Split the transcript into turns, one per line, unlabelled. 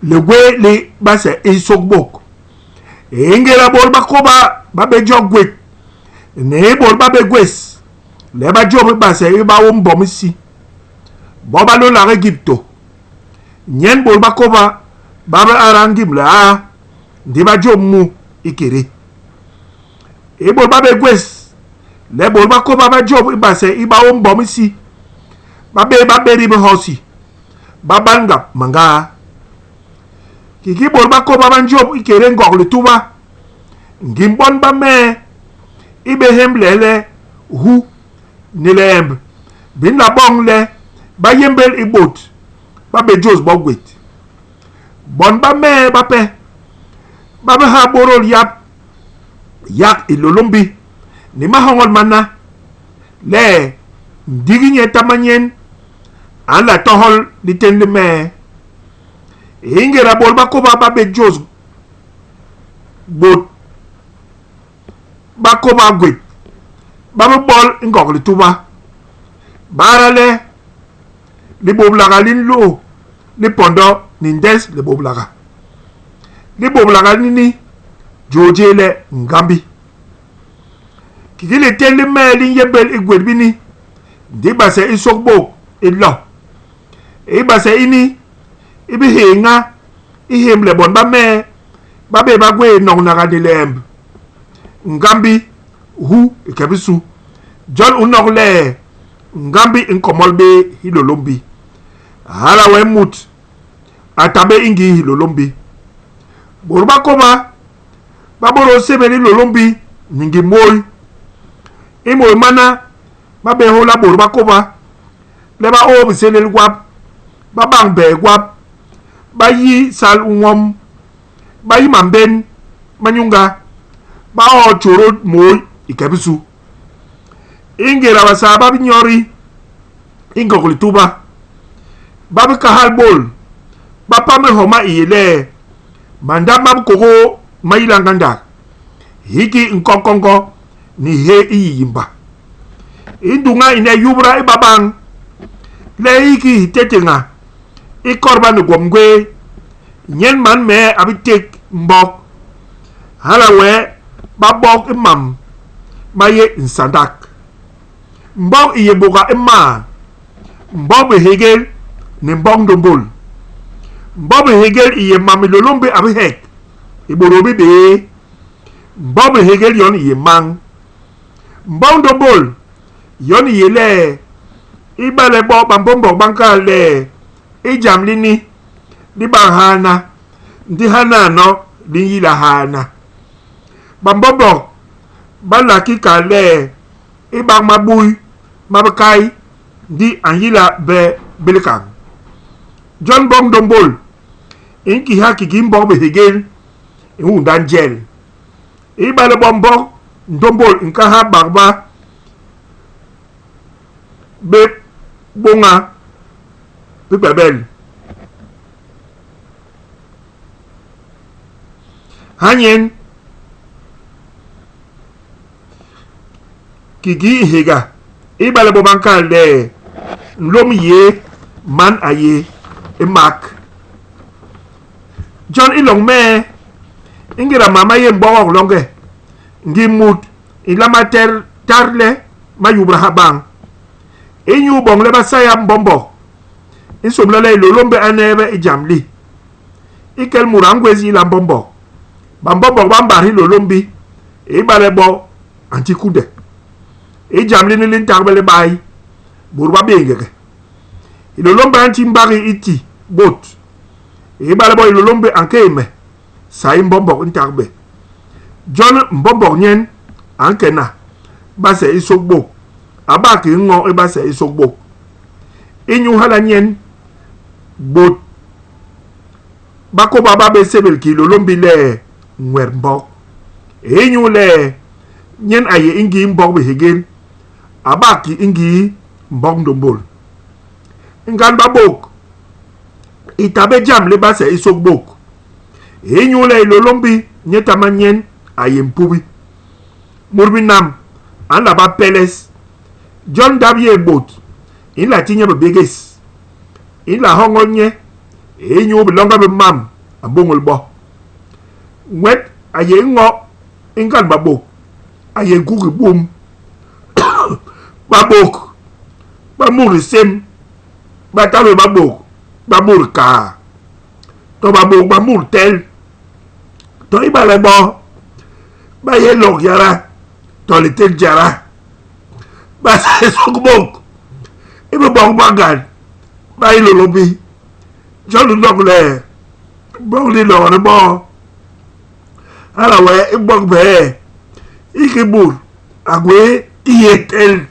Ligwéé li base i sôkbôk. I ngéda bôt ba kôba ba bé jo gwét, ni i bôt ba bé gwés le ba jôp i base i baôm mbom isi, bo ba lôlak Égiptô. Nyen bôt ba kôba ba bé ada ngim lihaa, ndi ba jôp mu ikédé. I bôt ba bé gwés le bôt ba kôba ba jôp i base i baôm mbom isi, ba bé ba bédi bihosi, ba ban-ga mangaa. Kiki bôt ba kôba ba njôp ikédé Ngok Lituba, ngim bon ba mee i bé hémle le hu ni liemb bi nla boñ le ba yémbél i bôt ba bé jôs bo gwét. Bon ba mee bape ba bé ha bôdôl yap yak Hilôlômbi ni mahoñol mana le ndigi nyetama nyen a nla tohol litén li mee. I ngéda bôt ba kôba ba bé jôs bôt ba kôba gwét, ba bé bol i Ngog Lituba. Ba ada le libôblaga li nloo lipondo ni ndes libôblaga. Libôblaga lini jôl jé le Ngambi. Kiki litén li mee li nyémbél i gwét bini, ndi base i sôkbôk i lo. I base ini i bi héñha i hémle bon ba mee ba bé ba gwé noñnaga ni liemb, ngambi, hu i ke bisu. Jon u nok le ngambi i nkomol bé Hilôlômbi. Hala wee mut a ta bé i ngii Hilôlômbi. Bôt ba kôba ba bôdôl sébél Hilôlômbi ni ngim môl. I môl mana ma bé hôla bôt ba kôba le ba ôô bisélél gwap, ba bañ bee gwap, ba yi sal nwom, ba yi mambén ma nyuñga, ba ôô tjôdôt môy i ke bisu. I ngéda Basaa ba bi nyodi i Ngog Lituba, ba bi kahal bôl, ba pam i homa i yé le mandap ma bikôgôô ma yila ngandak, hiki nkoñkoñgo ni hié i yiyimba. I nduña ini a yubda i ba bañ le hiki hiteteña i kodba ni gwom gwé, nyen man mee a bi tek mbok, hala wee ba bok i mam ma yé nsandak. Mbok i yé boga i maa, mbok bihégél ni mbok ndômbôl. Mbok bihégél i yé mam Hilôlômbi a bi hek i bôdôl bi béé. Mbok bihégél yon i yé mañ. Mbok ndômbôl yon i yé le ibale bo bambombok ba nkal le i jam lini li ba hana, ndi hanano li nyila hana. Bambombok ba nla ki kal le i bak mabui ma bikai ndi a nyila bé bilikañ. Jon mbok ndômbôl i nkiha kiki mbok bihégél i unda njel. Ibale bo mbok ndômbôl i nkaha bagba bé boña bibébél, ha nyen kiki hihéga, ibale bo ba nkal le nlôm yé man a yé i mak. Jon i loñ mee, i ngéda mam ma yé mbogok loñge, ngim mut i nlama tar le ma yubda ha bañ. Inyu boñ le ba sayap mbombog, i nsômbla le Hilôlômbi a neebe i jam li. I kel mut a ngwés yila mbombog, bambombog ba mbat Hilôlômbi ibale bo a nti kunde. I jam lini li ntagbe libai, bôt ba béñgege. Hilôlômbi a nti mbagi i ti bôt. Ibale bo Hilôlômbi a nke i me, sai mbombog i ntagbe. Jon mbombog nyen a nkena base i sôkbôk, a bak ki ño i base i sôkbôk. Inyu hala nyen bôt ba kôba ba bé sébél ki Hilôlômbi le Nwet Mbog. Inyule nyen a yé i ngii mbog bihégél, a bak ki i ngii mbog ndômbôl. Ngan babôk i ta bé jam li base i sôkbôk, inyule Hilôlômbi nyetama nyen a yé mpubi. Mut binam a nla ba peles, jon ndap yé bôt i nla ti nye bibégés, i nla hoñol nye. Inyu biloñge bi mam a mbôñôl bo. Nwet a yé ño i ngand babôk, a yé nkuk i bum. Babôk ba mut lisem ba ta bé babôk ba mut kaa, to babôk ba mut tel, to ibale bo ba yé lôk yada to litén jada. Ba sôkbôk i bibôk mangand ba Hilôlômbi. Jon u nok le, bok ni loo ni moo. Hala wee i mbok behee, hiki mut a gwéé i yé tel.